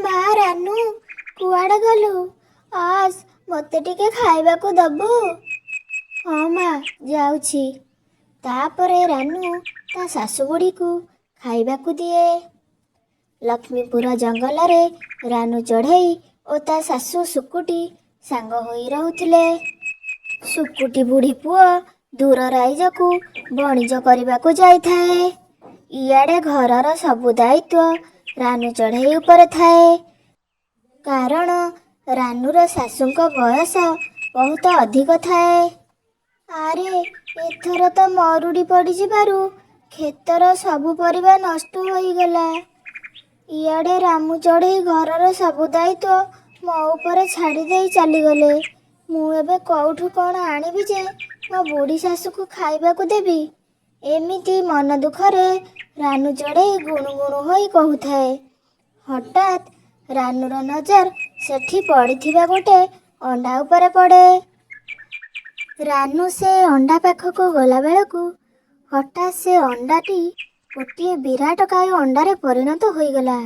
ମା ରାନୁ, କୁଆଡ଼େ ଗଲୁ? ଆସ୍, ମୋତେ ଟିକେ ଖାଇବାକୁ ଦବୁ। ହଁ ମା, ଯାଉଛି। ତାପରେ ରାନୁ ତା ଶାଶୁ ବୁଢ଼ୀକୁ ଖାଇବାକୁ ଦିଏ। ଲକ୍ଷ୍ମୀପୁର ଜଙ୍ଗଲରେ ରାନୁ ଚଢ଼େଇ ଓ ତା ଶାଶୁ ଶୁକୁଟି ସାଙ୍ଗ ହୋଇ ରହୁଥିଲେ। ଶୁକୁଟି ବୁଢ଼ୀ ପୁଅ ଦୂର ରାଇଜକୁ ବଣିଜ କରିବାକୁ ଯାଇଥାଏ। ଇଆଡ଼େ ଘରର ସବୁ ଦାୟିତ୍ୱ ରାନୁ ଚଢ଼େଇ ଉପରେ ଥାଏ, କାରଣ ରାନୁର ଶାଶୁଙ୍କ ବୟସ ବହୁତ ଅଧିକ ଥାଏ। ଆରେ, ଏଥର ତ ମରୁଡ଼ି ପଡ଼ିଯିବାରୁ କ୍ଷେତର ସବୁ ପରିବା ନଷ୍ଟ ହୋଇଗଲା। ଇଆଡ଼େ ରାମୁ ଚଢ଼େଇ ଘରର ସବୁ ଦାୟିତ୍ୱ ମୋ ଉପରେ ଛାଡ଼ି ଦେଇ ଚାଲିଗଲେ। ମୁଁ ଏବେ କୋଉଠୁ କ'ଣ ଆଣିବି ଯେ ମୋ ବୁଢ଼ୀ ଶାଶୁକୁ ଖାଇବାକୁ ଦେବି? ଏମିତି ମନ ଦୁଃଖରେ ରାନୁ ଚଢ଼େଇ ଗୁଣୁ ଗୁଣୁ ହୋଇ କହୁଥାଏ। ହଠାତ୍ ରାନୁର ନଜର ସେଠି ପଡ଼ିଥିବା ଗୋଟେ ଅଣ୍ଡା ଉପରେ ପଡ଼େ। ରାନୁ ସେ ଅଣ୍ଡା ପାଖକୁ ଗଲାବେଳକୁ ହଠାତ୍ ସେ ଅଣ୍ଡାଟି ଗୋଟିଏ ବିରାଟକାୟ ଅଣ୍ଡାରେ ପରିଣତ ହୋଇଗଲା।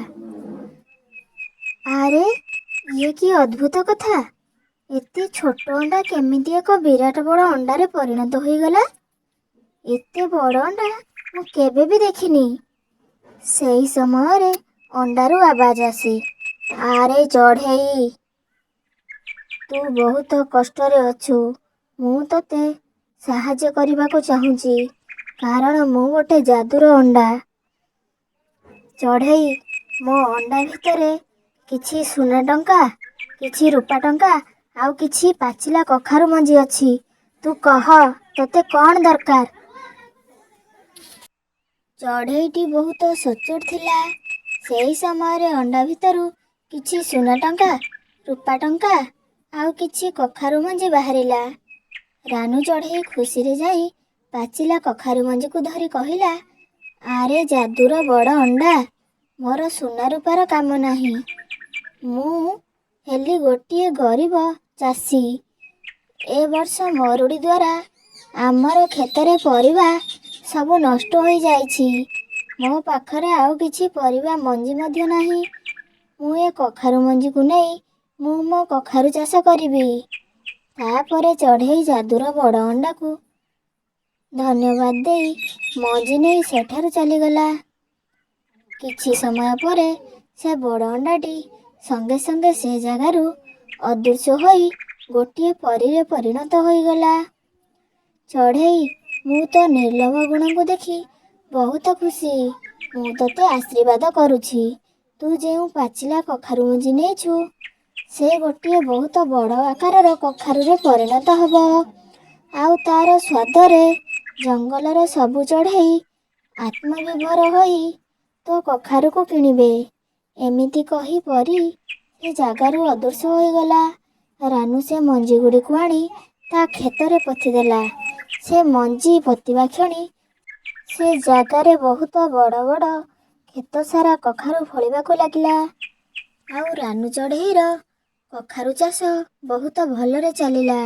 ଆରେ, ଇଏ କି ଅଦ୍ଭୁତ କଥା! ଏତେ ଛୋଟ ଅଣ୍ଡା କେମିତି ଏକ ବିରାଟ ବଡ଼ ଅଣ୍ଡାରେ ପରିଣତ ହୋଇଗଲା? ଏତେ ବଡ଼ ଅଣ୍ଡା ମୁଁ କେବେ ବି ଦେଖିନି। ସେଇ ସମୟରେ ଅଣ୍ଡାରୁ ଆବାଜ ଆସେ, ଆରେ ଚଢ଼େଇ, ତୁ ବହୁତ କଷ୍ଟରେ ଅଛୁ। ମୁଁ ତୋତେ ସାହାଯ୍ୟ କରିବାକୁ ଚାହୁଁଛି, କାରଣ ମୁଁ ଗୋଟେ ଯାଦୁର ଅଣ୍ଡା। ଚଢ଼େଇ, ମୋ ଅଣ୍ଡା ଭିତରେ କିଛି ସୁନା ଟଙ୍କା, କିଛି ରୂପା ଟଙ୍କା ଆଉ କିଛି ପାଚିଲା କଖାରୁ ମଞ୍ଜି ଅଛି। ତୁ କହ, ତୋତେ କ'ଣ ଦରକାର? ଚଢ଼େଇଟି ବହୁତ ସଚ୍ଚୋଟ ଥିଲା। ସେହି ସମୟରେ ଅଣ୍ଡା ଭିତରୁ କିଛି ସୁନା ଟଙ୍କା, ରୂପା ଟଙ୍କା ଆଉ କିଛି କଖାରୁ ମଞ୍ଜି ବାହାରିଲା। ରାନୁ ଚଢ଼େଇ ଖୁସିରେ ଯାଇ ପାଚିଲା କଖାରୁ ମଞ୍ଜିକୁ ଧରି କହିଲା, ଆରେ ଯାଦୁର ବଡ଼ ଅଣ୍ଡା, ମୋର ସୁନା ରୂପାର କାମ ନାହିଁ। ମୁଁ ହେଲି ଗୋଟିଏ ଗରିବ ଚାଷୀ। ଏ ବର୍ଷ ମରୁଡ଼ି ଦ୍ୱାରା ଆମର କ୍ଷେତରେ ପରିବା ସବୁ ନଷ୍ଟ ହୋଇଯାଇଛି। ମୋ ପାଖରେ ଆଉ କିଛି ପରିବା ମଞ୍ଜି ମଧ୍ୟ ନାହିଁ। ମୁଁ ଏ କଖାରୁ ମଞ୍ଜିକୁ ନେଇ ମୁଁ ମୋ କଖାରୁ ଚାଷ କରିବି। ତାପରେ ଚଢ଼େଇ ଯାଦୁର ବଡ଼ ଅଣ୍ଡାକୁ ଧନ୍ୟବାଦ ଦେଇ ମଞ୍ଜି ନେଇ ସେଠାରୁ ଚାଲିଗଲା। କିଛି ସମୟ ପରେ ସେ ବଡ଼ ଅଣ୍ଡାଟି ସଙ୍ଗେ ସଙ୍ଗେ ସେ ଜାଗାରୁ ଅଦୃଶ୍ୟ ହୋଇ ଗୋଟିଏ ପରୀରେ ପରିଣତ ହୋଇଗଲା। ଚଢ଼େଇ, ମୁଁ ତୋ ନିର୍ଲୋଭ ଗୁଣକୁ ଦେଖି ବହୁତ ଖୁସି। ମୁଁ ତୋତେ ଆଶୀର୍ବାଦ କରୁଛି, ତୁ ଯେଉଁ ପାଚିଲା କଖାରୁ ମଞ୍ଜି ନେଇଛୁ, ସେ ଗୋଟିଏ ବହୁତ ବଡ଼ ଆକାରର କଖାରୁରେ ପରିଣତ ହେବ, ଆଉ ତାର ସ୍ୱାଦରେ ଜଙ୍ଗଲର ସବୁ ଚଢ଼େଇ ଆତ୍ମବିଭୋର ହୋଇ ତୋ କଖାରୁକୁ କିଣିବେ। ଏମିତି କହି ପରୀ ସେ ଜାଗାରୁ ଅଦୃଶ୍ୟ ହୋଇଗଲା। ରାନୁ ସେ ମଞ୍ଜିଗୁଡ଼ିକୁ ଆଣି ତା କ୍ଷେତରେ ପୋତିଦେଲା। ସେ ମଞ୍ଜି ପୋତିବା କ୍ଷଣି ସେ ଜାଗାରେ ବହୁତ ବଡ଼ ବଡ଼ କ୍ଷେତ ସାରା କଖାରୁ ଫଳିବାକୁ ଲାଗିଲା, ଆଉ ରାନୁ ଚଢ଼େଇର କଖାରୁ ଚାଷ ବହୁତ ଭଲରେ ଚାଲିଲା।